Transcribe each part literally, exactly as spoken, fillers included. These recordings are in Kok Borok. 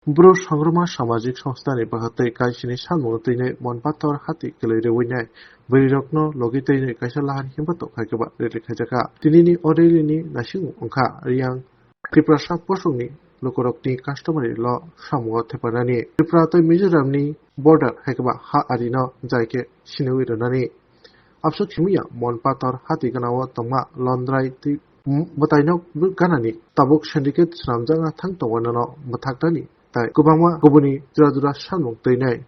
Bru songroma samajik songstha ni bwkhaktwi kaisini samung twinai Monpathor hati kwlwi rwinai bwrwi rokno logi twinai kaisa lahan himba tok hai kwba rally khaijakha. Tinini o rally ni naisingmung wngkha Riyang Tiprasa posongni lukurokni customary law samungo thepanani. Tripura tei Mizoramni border hai kwba ha arino jai khe siniwi rwnani. Absuk simi ya Monpathor hati gana o tongma londrai tei bwtaino ganani tabuk syndicate swnamjakna thang tongo nono bwthaknani tei kwbangma kubuni jora jora samung twinai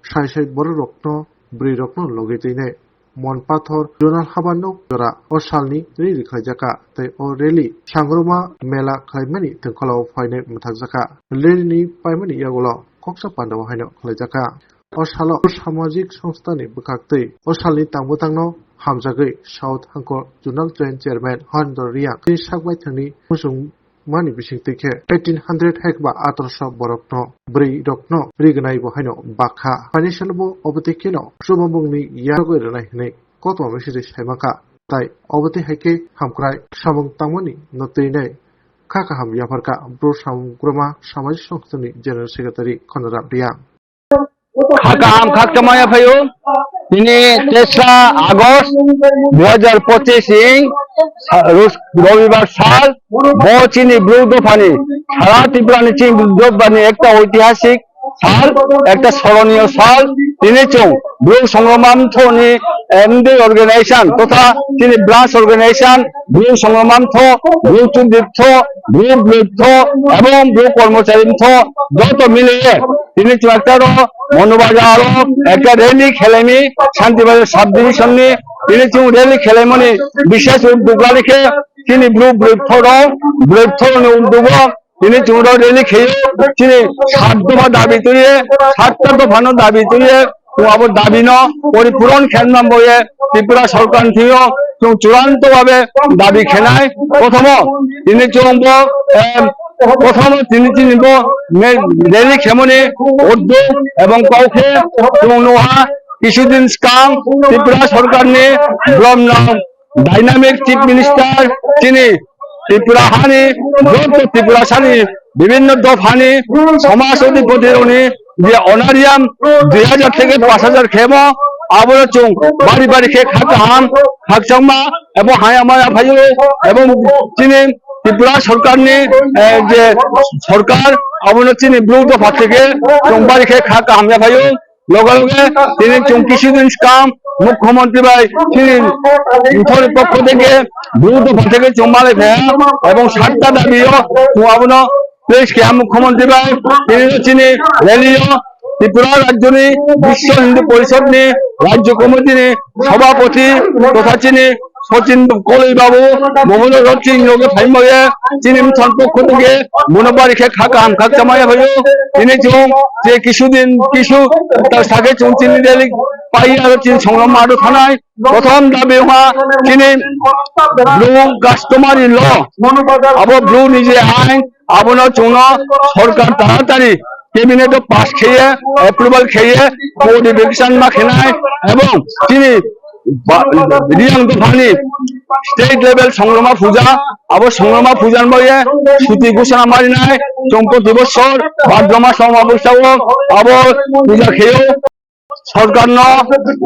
sai sai borok rokno bwrwi rokno logi twinai Monpathor Zonal Habar Nok jora o salni rally khlaijakha tei o rally Sangroma Mela khlaimani tongkholao phainai mwthakjakha. Rally ni paimani yagulo koksa pandao haino khlaijakha. O salo samajik songstha ni bwkhaktwi o salni tang bwtangno hamjagwi South Hangkor Zonal Joint Chairman Harendra Riyang tei sakbai thangni muchung mani bisingtwi khe eighteen hundred hekba atorso borokno bwrwi rokno rignai bo haino bakha. Financial bo obotwi kheno chubamungni yagwi rwnai hwnwi kotorma message saimakha. Tai obotwi hai khe hamkrai samung tangmani no twinai kha kaham yapharkha Bru Samung Kroma Samajik Songstha ni General Secretary Khonarap Riyang. Kha kaham khakchangma yaphaio. Tini tesra August dui hajar pochis ing sa-, rus-, Robibar sal, bo chini Bru dophani, sara Tripura ni chini Bru dophani ekta oitihasik sal, ekta soroniyo sal. Tini chwng Bru Songroma Mtho ni M D organization totha chini branch organization Bru Songroma Mtho, Bru Chudri Mtho, Bru Bwrwi Mtho, ebong Bru Kormochari Mtho, joto miliye tini chwng ekta ro Mono Bazar o ekta rally khelaimi, Shanti Bazar sub division ni tini chwng rally khelaimani bishesh uddog lani khe chini Bru Bwrwi Mtho rok, Bwrwi Mtho ni uddog o tini chwng rally khaio, chini sat dopha dabi twiye, satta dopha no dabi twiye, chwng abo dabi no poripuron khenma boye Tripura sorkar ni thwiyo chwng churanto babe dabi khenai. Prothomo tini chwng bo, em, prothomo tini chini bo me-, rally khemoni uddog ebong kok khe chwng nuha kisudin skang Tripura sorkar ni Brom Nang Dynamic Chief Minister chini Tripura hani, joto Tripura sani, bibhinno dophani somaj adhipoti rokni je honorarium dui hajar theke panch hajar khemo, abo chwng bari bari khe kha kaham, khakchangma, ebo hayama yaphaio, ebo chini Tripura sorkarni, eh, je sorkar, abono chini Bru dopha theke chwng bari khe kha kaham yaphaio. Loge loge tini chwng kisudin skang Mukhyamantri bai chini Mthoni pokho theke Bru dopha theke chwng malai phaiha ebong satta dabi o chwng abono pes keha Mukhyamantri bai tini chini rally o Tripura rajyoni Biswa Hindu Porishad ni rajya committee ni sabhapati totha chini Sachin Koloi babu, Mohendra Singh loge phaimaya, chini mthang pokho theke, bono bari khe kha kaham khakchangma yaphaio, tini chwng je kisudin, kisu ta sage chwng chini rally pai aro chini songrok mado thanai, prothom dabi wngkha chini Bru customary law, abo Bru ni je ain, abono chwngno sorkar taratari cabinet o pass kheye, approval kheye, codification ma khenai, ebong chini ba-, Riyang dophani state level songroma puja, abo songroma puja ni bagwi suti ghosona marinai, chwng proti bosor bhadrama songroma puja o abo puja kheo, sorkar no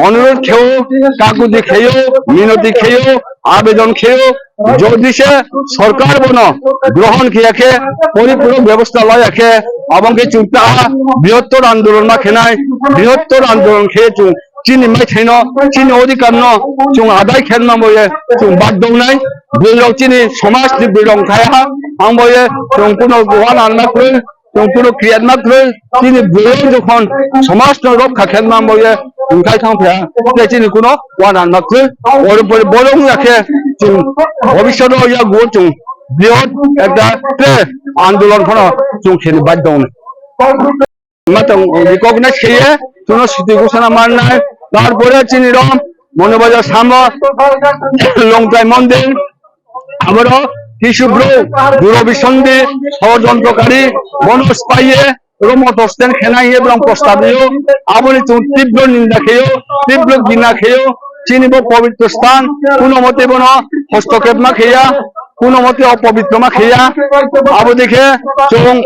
onurod kheo, kakuti kheo, minoti kheo, abedon kheo, jodi se sorkar bono grohon khiya khe, poripurok bebosta laya khe, abong khe chwng ta brihottor andolon ma khenai, brihottor andolon khe chwng chini maithaino, chini odhikarno chwng adai khenma boye chwng bad dongnai. Bwrwirok chini somajni bwrwirok thaiha, ang boye chwng kuno uanama kwrwi, chwng kuno kriyatma kwrwi, chini bwrwirok jokhon somajno rokha khenma boye wngkhai thang phaiha, tei chini kuno uanama kwrwi. Oro pore borok wngya khe chwng bhobishoto yago chwng brihot ekta tre andolon phano chwng kheni bad dongnai. Ma tong recognize kheye, chwngno suti ghosona mannai, tarpore chini rom, Monobajar samo, Longtai Mondir, aboro kisu bru, Durabi Sondi, Sojontokari, bono spaiye, rom auto stand khenai ye borong prostab rio, aboni chwng tibro ninda kheyo, tibro gina kheyo, chini bo pobitro sthan, kuno mote bono hostokep ma kheya, kuno mote opobitro ma kheya, abo dekhe chwng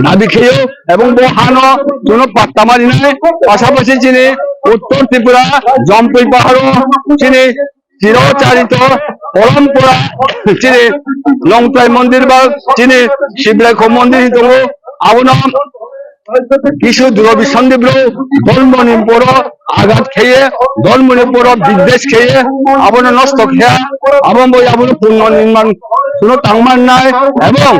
dabi khayo, ebong bo hano chwngno patta marinai, pasapasi chini Uttor Tripura, Jampui Paharo, chini chiro charito porompora, chini Longtrai mondir ba chini Siblai kho mondir hinwi tongo, abono kisu Durabi Sandip rok dhormoni poro agat kheye, dhormoni poro biddesh kheye, abono nosto khaya, abo bo abono punno nirman suno tangmannai, ebong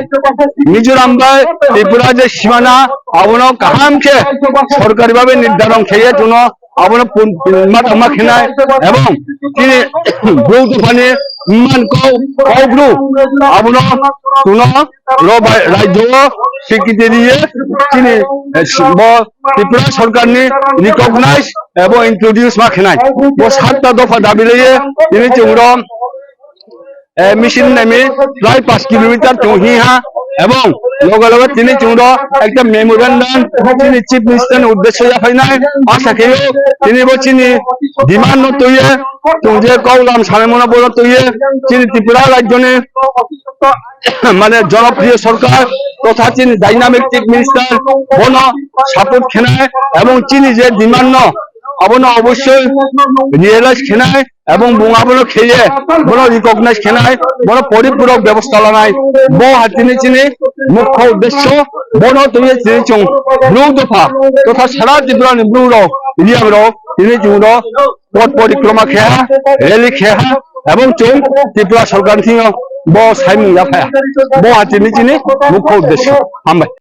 Mizoram bai Tripura je simana abono kaham khe sorkari babe nirdaron kheye tuno abono pun-, pun-, ma tangma khenai, ebong chini brouh dophani man kok, kok brouh abono tuno ro bai rajyo o secretary ye chini, eh, bo Tripura sorkarni recognize ebo introduce ma khenai. Bo satta dopha dabi leye tini chwngno, eh, misil nemi prai pash kilometer chwng hi ha, ebong loge loge tini chwngno ekta memorandum chini Chief Minister ni uddesyo yaphainai. Asa kheyo tini bo chini demand no tuye, chwng je kok lam sanai mano bono tuye, chini Tripura rajyoni mane jonopriyo sorkar totha chini dynamic chief minister bono support khenai ebong chini je demand no abono obossoi realize khenai ebong bung abono kheye bono recognize khenai bono poripurok bebosta lanai bo hatini chini mukho uddesyo bono twiwi chini chwng brouh dopha totha sara Tripura ni brouh rok riyang rok tini chwng rok pot porikroma khe ha, rally khe ha, ebong chwng Tripura sorkar thwngno bo saimung ya phaya. Bo hatini chini mukho uddesyo. Hambai.